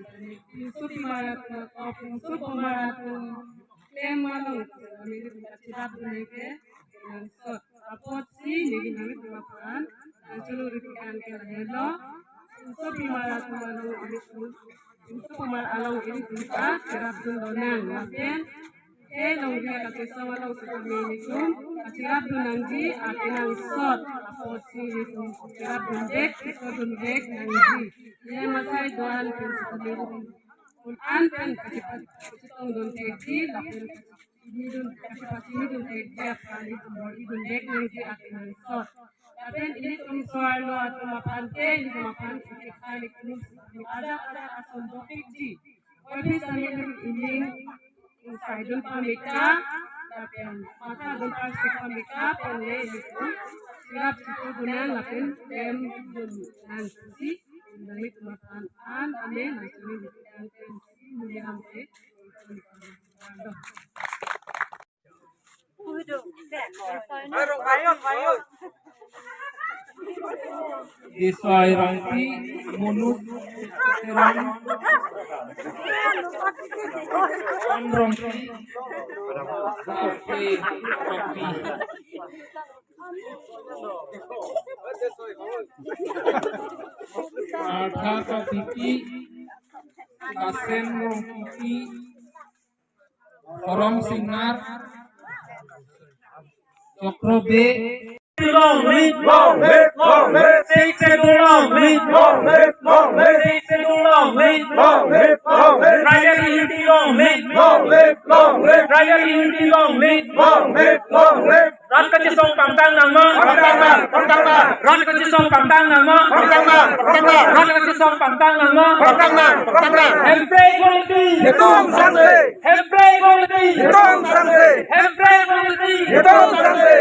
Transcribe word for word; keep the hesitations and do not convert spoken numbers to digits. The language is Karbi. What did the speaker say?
Pinso pimar atum, pinso pimar atum klem along nelitum kachirapdun ke kenangsot. Apotsi neli nanglitum aphan nangcholuri kekan ke lahelo. Pinso pimar atum along nelitum, pinso pimar along nelitum kachirapdun lonang. Lapen ke longri kachesong along sitame nelitum kachirapdun nangji akenangsot. Apotsi nelitum kachirapdun vek, chetongdun vek nangji. Klem asai do-an pen sitame nelitum un-an pen kachipa-, kachetongdun thekji, lapen kachipachinidun, kachipachinidun thekji aphan nelitum bor-idun vek nangji akenangsot. Lapen ilitum so-arlo atum aphan ke, ilitum aphan ke nelitum ada ada ason dopikji. Kopi sami nelitum ining ingsaidun pameka, lapen mathadun parsik pameka, pen le ilitum chirap chitongdun nang lapen klemdun nangji, nelitum aphan an amen nangji. Desai Rongpi, Monus Teron, An Rongpi, Rongpi, Rongpi. Artha Rongpi, Kasen Rongpi, Korom Singnar, Chokro Bey. Long live, long live, long live. Sixth Schedule long live, long live, long live. Sixth Schedule long live, long live, long live. Tribal unity long live, long live, long live. Tribal unity long live, long live, long live. Rat kachesong pangtang nangma. Pangtang nang, pangtang nang. Rat kachesong pangtang nangma. Pangtang nang, pangtang nang. Rat kachesong pangtang nangma. Pangtang nang, pangtang nang. Hemprek Rongpi. Netum sangse. Hemprek Rongpi. Netum sangse. Hemprek Rongpi. Netum sangse.